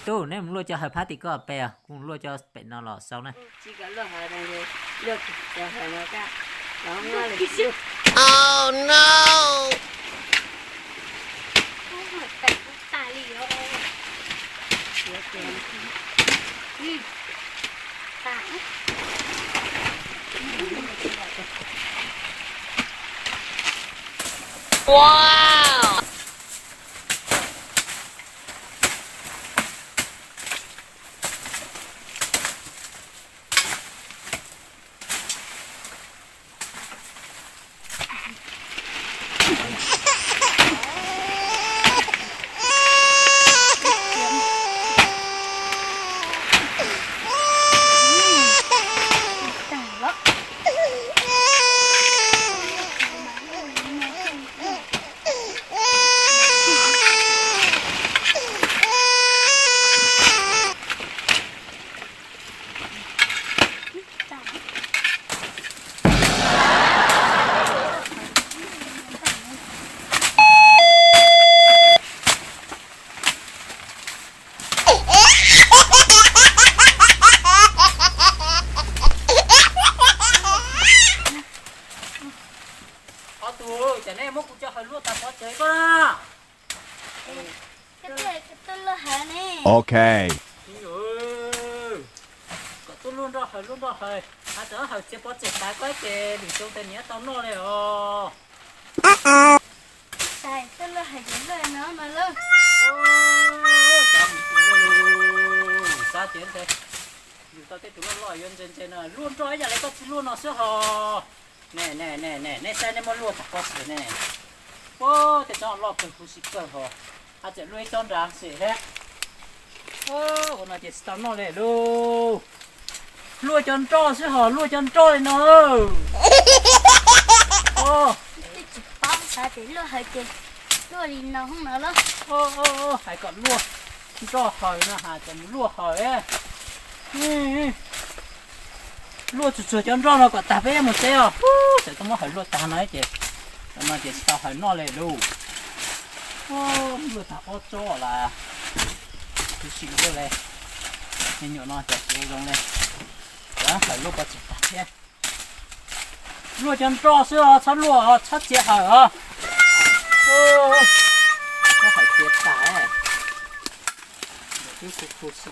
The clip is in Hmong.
Tub, neb mus luaj cov hawm phab tim ko pem, kuv mus luaj cov pem no los xaus na. Ob tug, cas nej muab kuv cov hawm luaj tas pov tseg koj na? Ok. Kom tuaj luaj nroj hawm luaj nroj hawm, hais tias hawm txiav pov tseg tas koj ces lwm xyoo tas niam tau noj li os. Xav tias ntawd yus tau tej tus loj loj yuav ntse ntse no, luaj nroj ib yam li koj txiv luaj no xwb hos. Ne ne ne ne, nej saib nej muab luaj tag pob tsuas ne. Ua tej tsob loj kawg huv si kawg hos, haj tseem luaj ib tsob nrad xwb thiab. Ua no ces tsis tau noj li lauj. Luaj cov nroj xwb hos, luaj cov nroj li no. Tsis paub xav tias luaj hawm ces luaj li no hoob no lauj. Hais kom luaj nroj hawm no has tias mus luaj hawm. Luaj tsuag tsuag cov nroj no kom tag peb mus teb os. Txawm koj muab hawm luaj tag no ces, no ces tsis tau hawm noj li lauj. Luaj tag ob tsob las, tu siab luaj li. Me nyuam no ces tsis zoo li, hawm luaj pov tseg tag thiab. Luaj cov nroj xwb os, txhob luaj os, txhob txiav hawm os. Txhob hawm txiav tag. Twb khu khu si